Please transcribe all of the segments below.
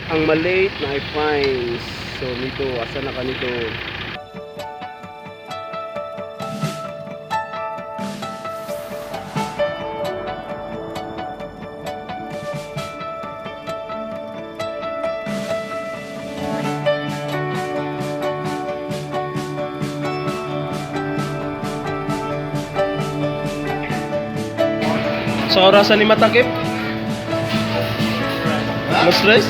Ang malate na fines. So nito, asa na ka nito? Sa orasan ni Matakip? Mas stress?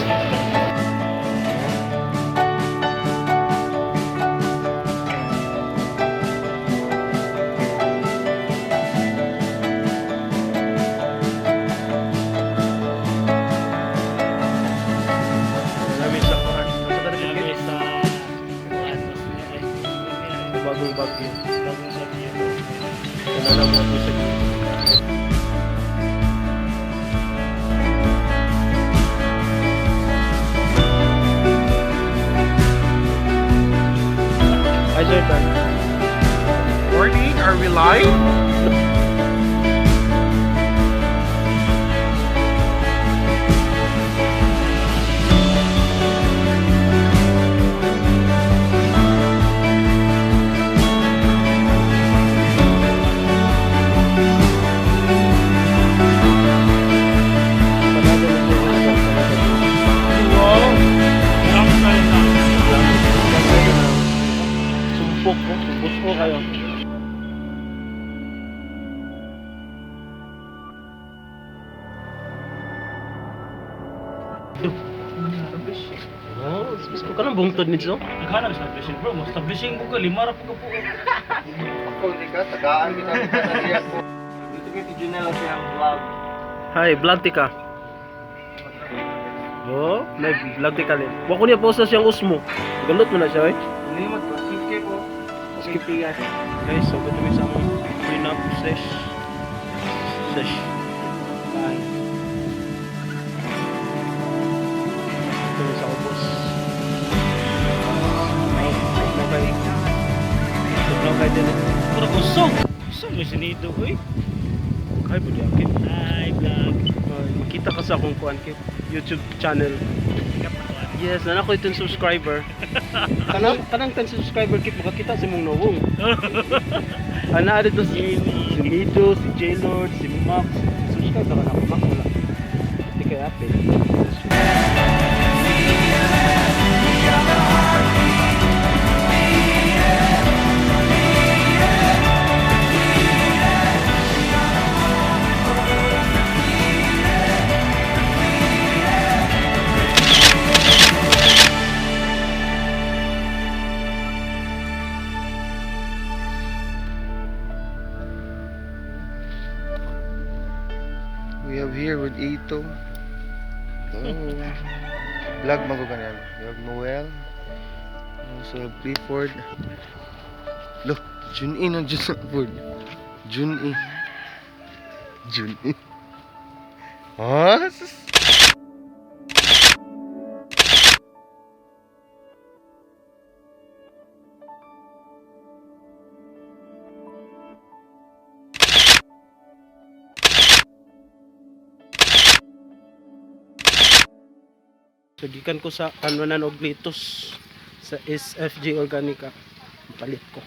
Namin sa kuan. Sa Kami kanila sa bagong bagyo. Bagong bagyo. Ano na mo sa. Hi, sir. Tan. Morning, are we live? Panado na siya, sir. Panado. Wow. Ang salsa. Sumpok ko. Sumpok ko kayo. Oh, gusto ka ng bungtod nito? Naghanap sa establishing bro. Mas establishing ko ka, lima ra po ka po. Ako hindi ka, tagaan kita sa diya ko. Dito kay Junel ang siyang vlog. Hi, vlog tika. Oh, may vlog tika din. Wa ko niya post na siyang usmo. Galot mo na siya, eh. Hindi mo skip kay po. Skip Guys, so good kami sa among prenup sesh. Sesh. Bye. Ito sa ubos. Okay. Sobrang kay din. Pero kusog. Kusog may sinido oy. Kay budi akit. Hi vlog. Ay, makita ka sa akong kuan kit YouTube channel. Yes, na ako itong subscriber. Kanang kanang 10 subscriber kit makakita si mong nawong. Ana dito si Mido, si J-Lord, si Max. Subscribe na ka na ako, Max wala. Hindi kay Apple. We have here with Ito. Oh. Vlog man ko ganyan. We have Noel. Also have Clifford. Look, Jun-In ang Junford. Jun-In. Jun-In. Ah, sus. So gikan ko sa Kanwanan og Litos sa SFG Organica. Palit ko.